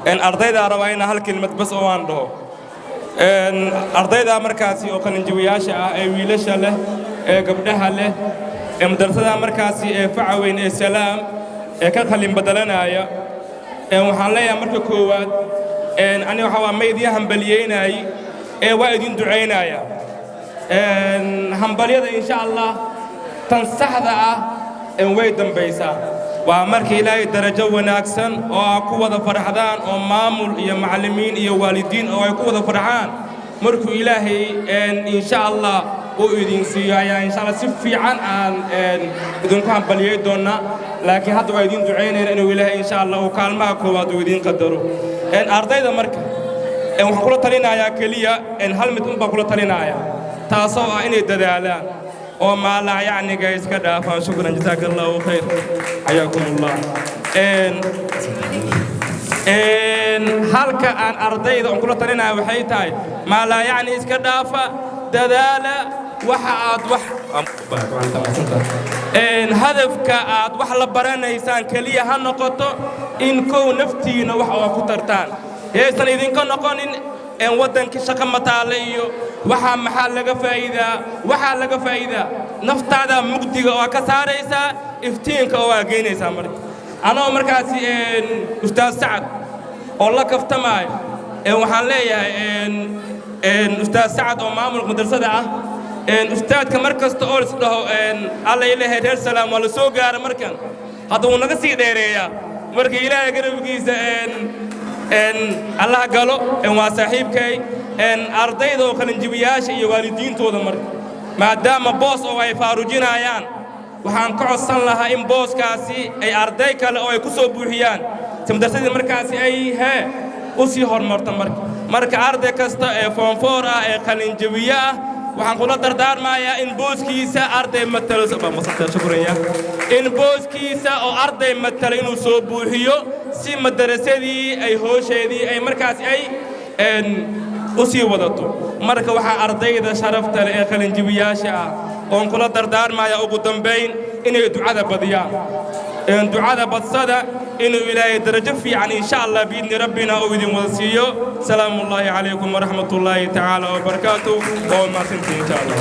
Ardaydaa rabaa inaa hal kelmad bas oo aan dhaho. Ardayda markaasi oo qalinjabiyaasha ah, ee wiilasha leh, ee gabdhaha leh, ee madrasada markaasi ee faca weyn ee Salaam ee ka qalin badalanaya, waxaan leeyahay marka koowaad, ani waxa waa ma idiin hambalyeynaayi ee waa idin ducaynaya. Hambalyada, insha Allah, tan saxda ah way dambaysaa. Waa marka Ilaahay darajo wanaagsan oo aa ku wada farxdaan, oo maamul iyo macallimiin iyo waalidiin oo ay ku wada farxaan, markuu Ilaahay, insha Allah, uu idin siiyo ayaa, insha Allah, si fiican aan idinku hambalyey doonnaa. Laakiin hadda waa idin ducaynayna inuu Ilaahay, insha Allah, uu kaalmaha koowaad uu idiin qadaro. Ardayda marka waxaan kula talinayaa keliya hal mid unbaa kula talinayaa, taasoo ah inay dadaalaan oo maalaa yacniga iska dhaafaan. Shukran, jazaaka Allahu khayr, xayaakum Allah. Halka aan ardayda on kula talinaya waxay tahay: maalaa yacni iska dhaafa, dadaala. Waxa aad wax hadafka aad wax la baranaysaan keliya ha noqoto in kow naftiina wax oo ku tartaan, yaysan idinka noqonin waddankii shaqo mataale iyo waxaa maxaa laga faa'iidaa. Waxaa laga faa'iidaa naftaada mugdiga oo ka saaraysaa, iftiinka oo waa geynaysaa. Marka anoo markaasi Ustaad Sacad oo la kaftamaayo, waxaan leeyahay Ustaad Sacad oo maamulka madrasada ah, ustaadka mar kasta oo is dhaho "Alla ilahay, reer Salaam waa la soo gaara", markan hadda wuu naga sii dheereeyaa. Marka Ilaahay garabkiisa Allah galo, waa saaxiibkay. Ardayda oo qalinjibiyaasha iyo waalidiintooda marka, maadaama boos oo ay faarujinayaan, waxaan ka codsan lahaa in booskaasi ay arday kale oo ay ku soo buuxiyaan, si madrasadii markaasi ay hee u sii horumarto. Marka arday kasta ee form four ah ee qalinjabiye ah, waxaan kula dardaarmayaa in booskiisa arday matalo, shukranya, in booskiisa oo arday matalo inuu soo buuxiyo, si madarasadii ay hoosheedii ay markaas ay u sii wadato. Marka waxaa ardayda sharafta leh ee qalinjibiyaasha ah oon kula dardaarmaya ugu dambayn inay ducada badiyaan. Ducada badsada, inuu Ilaahay darajo fiican, insha Allah, biidni rabbina, uu idin wada siiyo. Salaamu ullaahi calaykum waraxmat ullaahi tacaala wabarakaatu. Oo mahadsantiin, insha Allah.